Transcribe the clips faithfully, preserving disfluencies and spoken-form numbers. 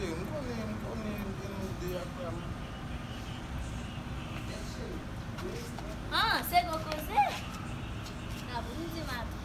M konnen, m konnen, e nou de a frè m. Ah, se gwo koze. N ap ri di maten.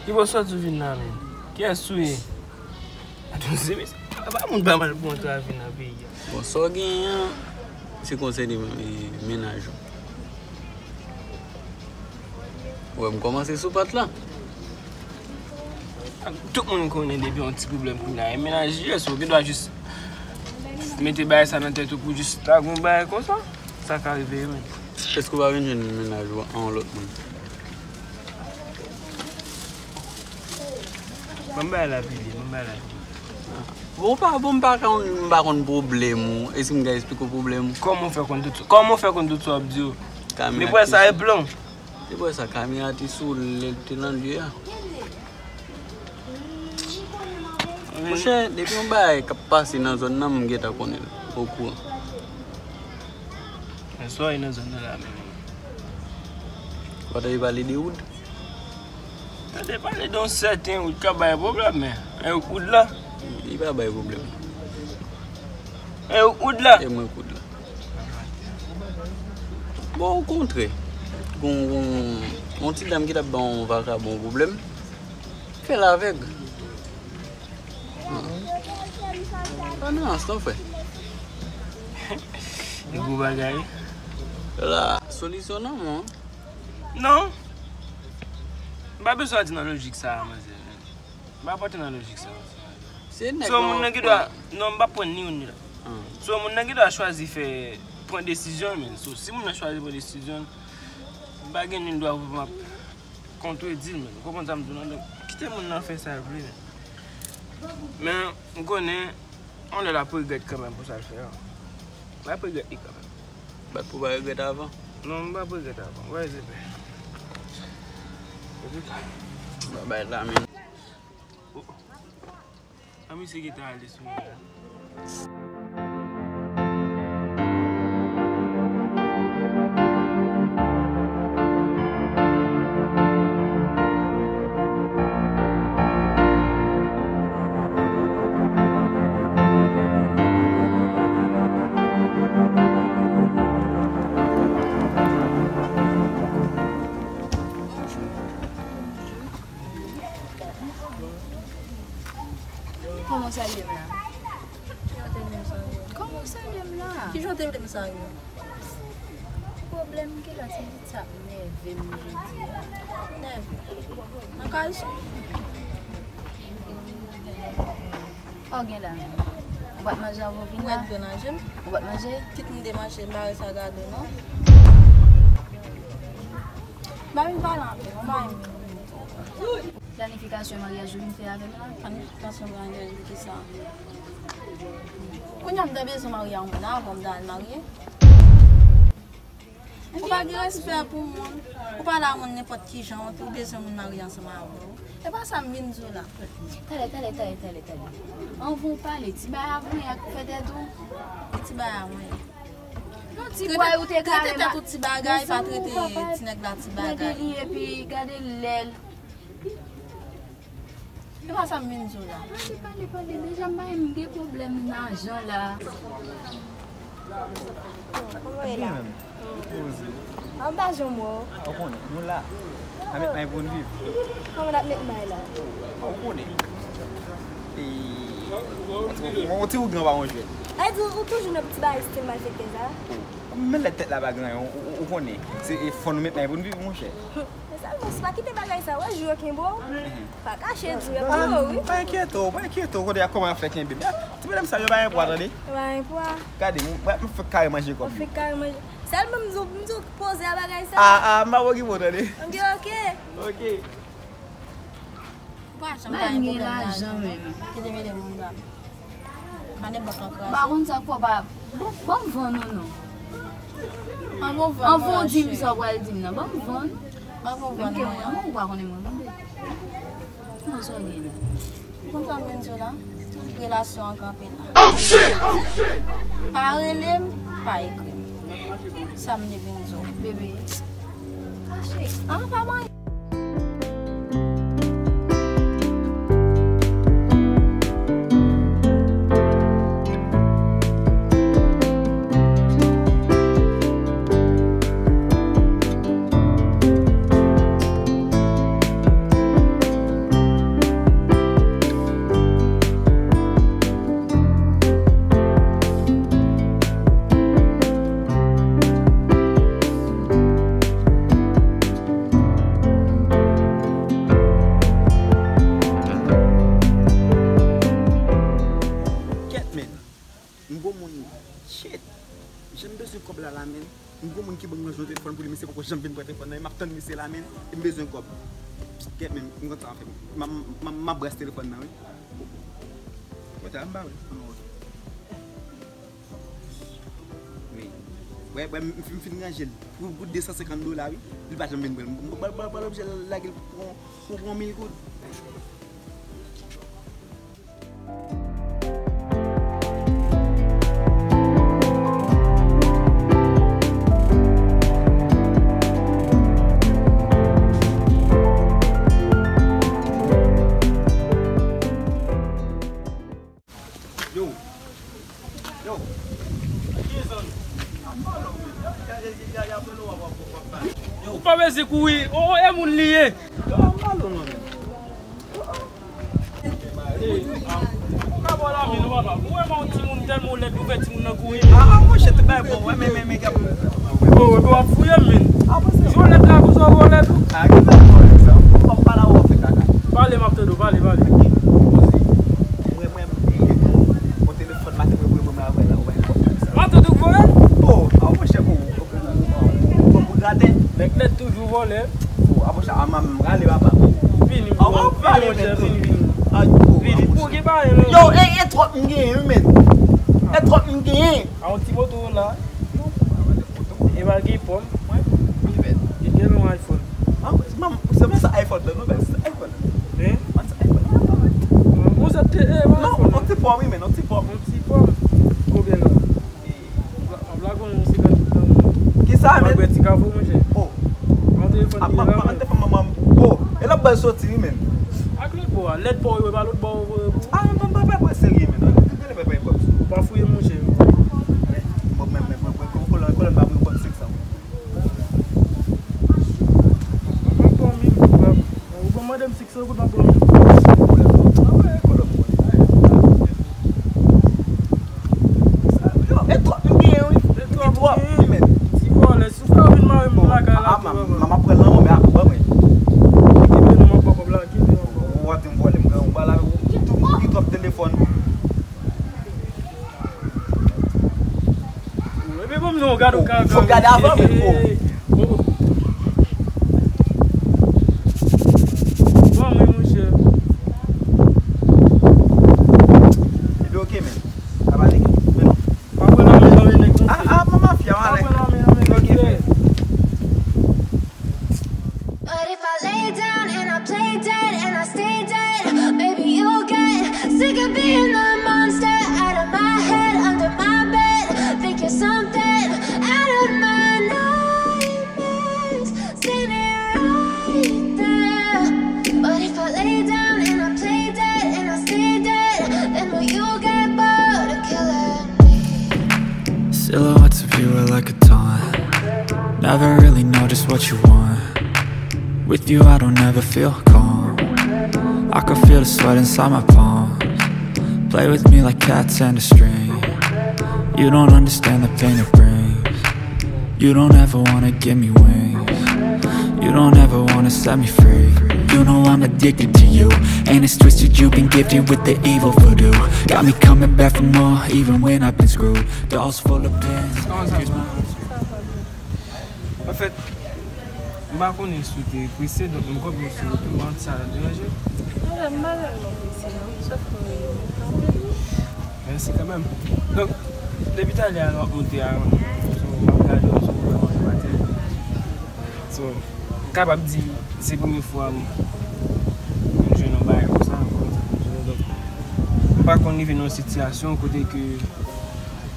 Kibò w sòti w vin la menm? Kiyès ou ye? Atann, se mesye, pa, pa moun pa mal pou antre avè nan peyi a. Bon, sa w genyen an, se konsène, e, mennaj ou. Wè, m kòmanse sou pat la. Tout moun konnen depi yon ti pwoblèm kounye a, e mennaj li ye, so, ou gen dwa jis mete bagay sa nan tèt ou pou jis lage yon bagay konsa. Sa ka rive, wi, men. Èske w pa vin jwenn mennaj ou an yon lòt moun? Ban m bay la pile, ban m bay la pile. Bon, pa, bon, m pa konn, m pa konn pwoblèm ou. Èske m ka eksplike w pwoblèm ou? Kòman w fè konn tout sa? Kòman w fè konn tout sa w ap di yo? Kamera. Depi sa e plan. Depi sa, kamera te sou lè l te nan lye a. Monchè, depi yon bagay k ap pase nan zòn nan, m gentan konnen l, okouran. Men sa w nan zòn nan la menm? W pa tande pale de Wood? Tande pale de yon sèten Wood k ap bay pwoblèm, men e Wood la? Li pa bay pwoblèm. E Wood la? E mwen k Wood la. Bon, okontrè, gon, gon, yon ti dam ki t ap ba yon vakabon pwoblèm. Fè l avèg. An nan, san fè. Gwo bagay. La, solisyon nan, mwen. Non. M pa bezwen antre nan lojik sa a, manzè. M pa pòte nan lojik sa a. Se nèg. So, moun nan ki dwa, non, m pa pran ni youn ni lòt. So, moun nan ki dwa chwazi fè, pran desizyon l, men. So, si moun nan chwazi pran desizyon l, m pa gen nil dwa pou m ap kontredi l, men. Ou konprann sa m di w lan? Donk, kite moun nan fè sa l vle, men. Men, m konnen, yon lè l ap regrèt kanmenm pou sa l fè a. L ap regrèt li kanmenm. Bat pou w pa regrèt avan. Non, m p ap regrèt avan. Wè, se byen. Babay la, men. Oh. An misye gentan ale sou mwen la. Kòman w salye m la? Ki jan w te vle m salye w? Kòman w salye m la? Ki jan w te vle m salye w? Pwoblèm ki la, se pitit sa ap nève m jodi a. Nève. Nan kay sou. Sa w gen la? Ou pa t manje anvan w vin la? Ou pa t manje? Kit m te manje, m pa wè sa gade w non. Ba vin pale anpil, non, ba vin. Planifikasyon maryaj ou vin fè avè m la? Planifikasyon maryaj ou ki sa? Kounye a m ta bezwen marye a yon moun avan m ta al marye. Ou pa gen respè pou moun. Ou pale a moun nenpòt ki jan, ou bezwen moun marye ansanm avè w. E pa sa m vin di w la. Talè, talè, talè, talè, talè. Anvan w pale, ti bagay a vanyan k fè tèt ou. Ki ti bagay a vanyan? Non, ti bway ou te kale. Trete tèt ou ti bagay, pa trete ti nèg la ti bagay. Gade li epi gade lè l. Se pa sa m vin di w la. Pale, pale, pale. Deja m pa menm gen pwoblèm nan jan la. Kòman w ye la? Byen menm. Poze. Anba janm wè w. Ou konnen, nou la. N ap met may pou n viv. Kòman n ap met may la? Ou konnen. E, yon ti ougan pa yon jwèt. Sa vle di ou toujou nan ti bagay stil malfektè sa? Men lè tèt la pa gen anyen, ou, ou, ou konnen. Se, e, fò nou met may pou n viv, monchè. Men sèlman, si w pa kite bagay sa, w wè jou yo kenbe w. Pa kache di w, y ap pran w, wi. Pa enkyete w, pa enkyete w, kote y ap kòman y ap fè kenbe m. Ti medam sa yo pa gen pwa, tande. Yo pa gen pwa. Gade, m, m fèk kare manje kòb yo. Ou fèk kare manje. Sèlman m di w, m di w poze a bagay sa. A, a, m pa okipe w, tande. Ok, ok. Ok. Pa janm pa gen pwoblèm lajan menm. Kite mete moun ba m. Pa nenpòt lòt rason. Pa konn sa k fè w pa. Bon, ban m vann ou non. Anvan w vann mwen, cheri. Anvan w di m sa w pral di m nan, ban m vann. Anvan w vann mwen. Menm ke mwen, ou pa konnen mwen, mande. Kòman sa w gen la? Ou konn sa m vin di w la? Relasyon an kanpe la. Oh, shit! Oh, shit! Pa rele m, pa ekri m. Sa m te vin di w. Bebe. Fache. Ah, pa manyen. Kèt, men. M gwo moun, shit. Jan m bezwen kòb la la, men. M gwo moun ki ban m nan jwenn telefòn pou li, misye poko janm vin pran telefòn nan, e m ap tann misye la, men. E m bezwen kòb. Kèt, men, m konn sa m ap fè. M ap, m ap, m ap bras telefòn nan, wi. Mwen ta m ba wi. Men, wè, wè, m fin, m fin ranje l. Pou, pou de san senkant dola, wi. Li pa janm vin pran l. Mwen ba l, ba l, ba l oblije lage l pou, pou, pou yon mil goud. Yo. Yo. Ou pa bezwen kouri. O, o, e moun li ye. Yo, m pa lwen non, men. Ou ka ba w lamen non, papa. Ou wè yon timoun tèlman ou lèd, ou fè timoun nan kouri. Ah, ah, monchè, te bay bon, wè, men, men, men, gade. Oh, epi w ap fouye m, men. Ah, bon, se. Si w lèd la, konsa w lèd ou. Ah, ki sa, bon, sa. Ou pa pale, w ap fè kaka. Pale, m ap tande w, pale, pale. Mwen, mwen, mwen, mwen, mwen, telefòn maten, mwen, mwen, mwen, avè la, ou pa gen kòb sa. Maten, ou voye? Oh, ah, monchè, oh, oh, oh, oh, oh, oh, graten. Nèg lèd toujou vòlè. Oh, ah, monchè, ah, m, m, rale, papa. Vini, ah, vini, monchè, vini, vini. Vini, pou gen bagay, non. Yo, e, e twòp m genyen, wi, men. E twòp m genyen. A yon ti moto la. E pa gen pòm. Li gen yon iPhone. Ah, se mwen sa iPhone la, non, men se iPhone. Hein? Mwen sa iPhone. Mwen sa te, eh, mwen non, iPhone. On ti pòm, wi, men, on ti pòm. On ti pòm. Konbyen la? Ap la gon senkant goud nan men. Kisa, men? Mwen ti kafou, monchè. Oh. An telefòn li la, men. An telefòn manman. Oh, e l ap ba l soti, wi, men. Ak lòt bò a, lèd pa w yo, e pa lòt bò yo voye pou. Ah, men, men, men, men, serye, men. Gade, men, men, men. Ou pa fouye, monchè. Bon, men, men, men, men, kolòn, kolòn pa mwen, ou konn senk san. Mwen pran mil goud, pap. Ou konn mande m senk san goud, mwen pran mil goud. Ah, wè, kolòn, mwen. Men ou pale avèk ou, ou tou, ou tou ap telefòn. Epi bon, non, gade, ou ka, fò gade avan, men, oh. Bon, wi, monchè. Epi, ok, men. Sa va, nèg? Men non. Pa pran nan men, nan men, nèg, non. Ah, ah, mama fia, pa pran nan men, nan men, ok, nèg. But if I lay down and I play dead and I stay dead, maybe you'll get sick of being the monster out of my head, under my bed. Think you're something out of my nightmares, standing right there. But if I lay down and I play dead and I stay dead, then will you get bored of killing me? Silhouettes of you are like a taunt. Never really know just what you want. With you, I don't ever feel calm. I can feel the sweat inside my palms. Play with me like cats and a string. You don't understand the pain it brings. You don't ever wanna give me wings. You don't ever wanna set me free. You know I'm addicted to you. And it's twisted, you've been gifted with the evil voodoo. Got me coming back for more, even when I've been screwed. Dolls full of pins. Anfèt, m pa konnen si w te prese, donk m konnen si w te mande sa deranje. Mwen, m pa tèlman prese, non. Sòf ke mwen, mwen kanpe. Mèsi kanmenm. Donk, depi talè a, nou ap monte a, so, m ap gade w sou pwofil atè. So, m kapab di, se premye fwa m, m jwenn yon bagay konsa, m konn sa, m jwenn, donk, m pa konn rive nan yon sitiyasyon kote ke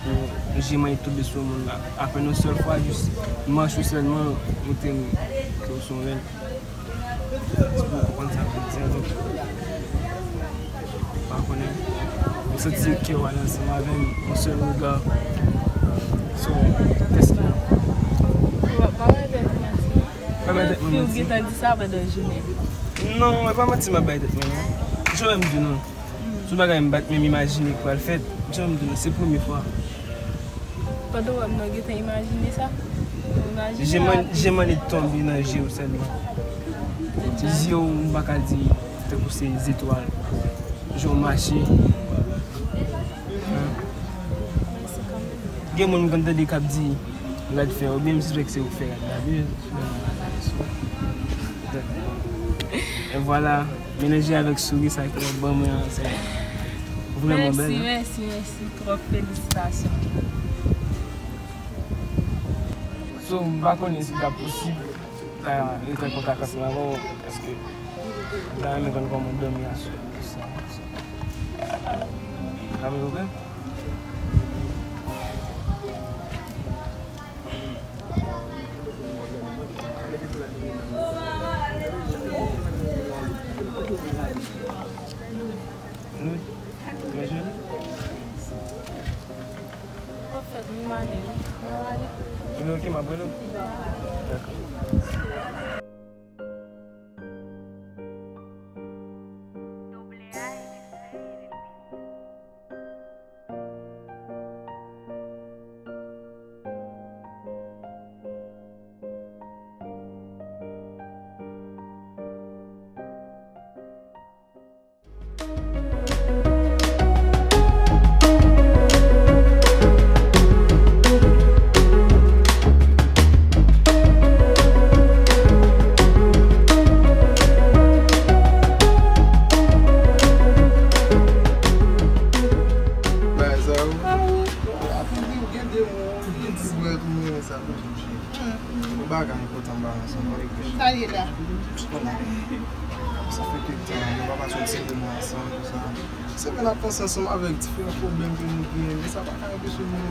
Ou, je mwen tonbe sou moun la. Apèn yon sèl fwa, jis manch ou sèlman, ou te m ke w se yon rèl. Èske w konprann sa m vle di a? Donk, m pa konnen. M santi kè w ale ansanm avè m, yon sèl rega. So, kès ki la? Ou pa bay tèt manti. Pa bay tèt mwen manti. Si w gentan di sa pandan jounen. Non, e pa manti m ap bay tèt mwen, non. Jan m di non. Sou bagay m pa t menm imajine k pral fèt. Jan m di nou, se premye fwa. Pandan w wè m nan, w gentan imajine sa? Ou imajine rapid? Je mwen, je mwen tonbe nan je w sèlman. Zye w, m pa ka di, tankou se zetwal. Jan w mache. Gen moun m konn tande k ap di, rad fè, oubyen m sispèk se ou k fè rad la. E vwala, melanje avèk souri sa ki ap ban mwen an, se vrèman bèl, hein. Mèsi, mèsi, mèsi twòp, felisitasyon. So, m pa konnen si l t ap posib, ta rete an kontak ansanm avè w, paske m ta renmen konn kòman w dòmi aswè, tout sa. Sa vle w kwè? Wi. Mwen jwenn. Anfèt, m ale wi. Mwen ale. Ebyen, ok, m ap rele w. Dakò. Bagay sa yo. Gen de moun, gen ti bwèt, mwen renmen sa, mwen renmen sa. Yon bagay enpòtan ba ansanm, pa reflechi. Sa ye la? Ou konnen. Sa fè kèk tan, nou pa pase yon ti moman ansanm, konsa. Se vre n ap panse ansanm avèk diferan pwoblèm ke nou genyen, men sa pa ka anpeche nou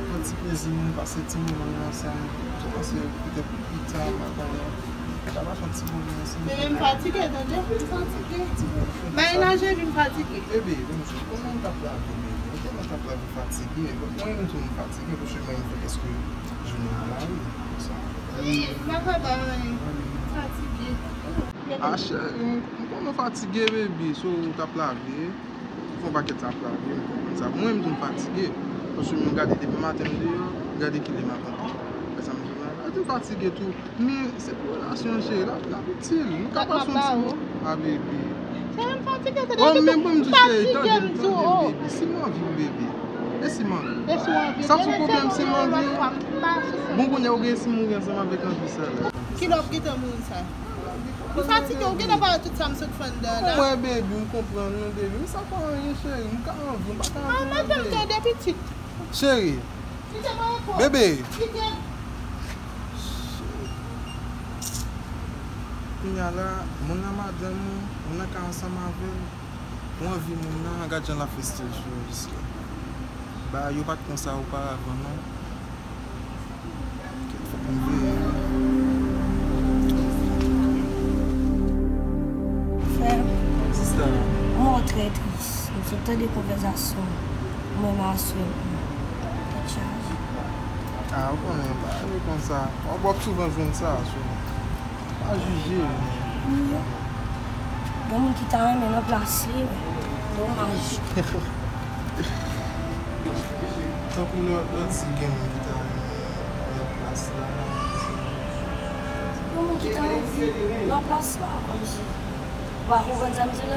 pran ti plezi nou, pase ti moman nou ansanm. Mwen panse petèt pita, m pa konnen. Sa pa fè yon ti moman ansanm. Men m fatige, tande? M fatige. Bay laj epi m fatige. Bebe, bon, ou konnen w t ap lave, bebe. Ou konnen w t ap lave fatige. Mwen menm tou m fatige, paske mwen menm fè prèske jounen nan lari, konsa. M pa ka bay, m fatige. Ah, cheri, m, m konnen w fatige, bebe. So, ou t ap lave. Ou fè yon pakèt tan ap lave, m konprann sa. Mwen menm tou m fatige. Paske m gade depi maten m deyò, gade kilè m ap antre. Wè sa m di w la? Ou fatige tou. Men se pou relasyon an, cheri, l ap, l ap itil. Nou ka pase yon ti mo. Ah, bebe. Cheri, m pa Fatige, tande, oh, men bon, m di cheri, tande m, tande m, baby. Si m anvi w, baby. E si m anvi w? E si w anvi w? Sa sou pwoblèm si m anvi w? Bon, kounye a ou gen si m anvi ansanm avèk anvi sa la. Kilè w ap gentan mouri sa? M fatige, ou gentan pale tout sa m sot fè anndan la. Mwen, baby, m konprann nou, baby. M sa pa anyen, cheri. M ka anvi, m pa ka anvi, baby. Ah, madanm, tande pitit. Cheri. Bebe. Kounya la, moun nan madanm ou, ou nan kay ansanm avè l, ou anvi moun nan, gad jan l ap fè stil sou ou jis la. Bagay yo pa t konsa oparavan non. Kèt, fòk m veye wi. Frè m. Sista. Mwen trè tris. M sot tande konvèsasyon mwen menm a sè m. Tèt chaje. Ah, ou konnen, pa ale konsa. W ap, w ap souvan jwenn sa, souvan. Pa jije. Wi. Gen moun ki ta renmen nan plas li, men domaj. Tankou lè, lè di gen moun ki ta renmen nan plas la. Gen moun ki ta anvi nan plas la, kòmsi. Ou pa konprann sa m di la?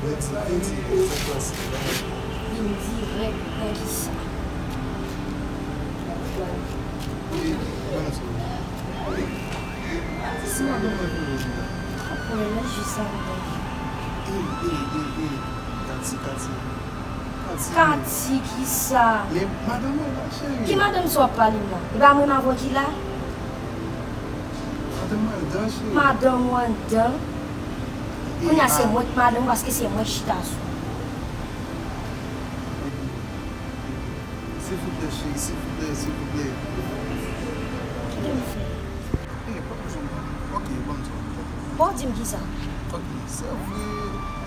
Vin di, vin di, vin di, vin di. Vin dirèk nan kisa? E, ban m di w. Si madanm mwen vini la. Ou konprann, men jis sa m konn. E, e, e, e. Kati, Kati. Kati. Kati, kisa? Men madanm mwen la, cheri. Ki madanm sa w ap pale m nan? E pa mwen m avè w ki la? Madanm mwen anndan, cheri. Madanm ou anndan? Kounye a se mwen ki madanm ou paske se mwen ki chita sou ou. Silvouplè, cheri, silvouplè, silvouplè. Kite m fè. Eh, pa bezwen. Ok, ban m di w. Bon, di m kisa? Ok, se vre,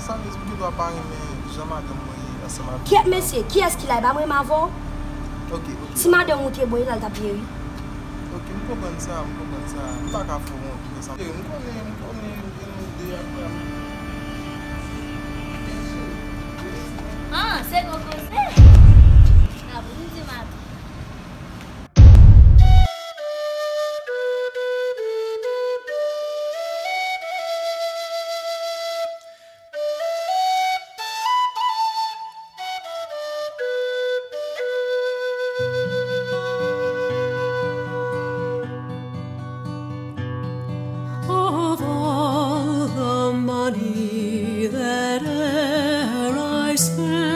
sa vle di m gen dwa pa renmen jan madanm mwen ye ansanm avèk. Kiyès mesye? Kiyès ki la? E pa mwen m avè w? Ok, ok. Si madanm ou te bon, e la l t ap ye wi. Ok, m konprann sa, m konprann sa. M pa ka fè w wont. Sa, m konnen, m konnen, m konnen de a frè m. Ah, se gwo koze. N ap ri di maten. Of all the money that e'er I spent,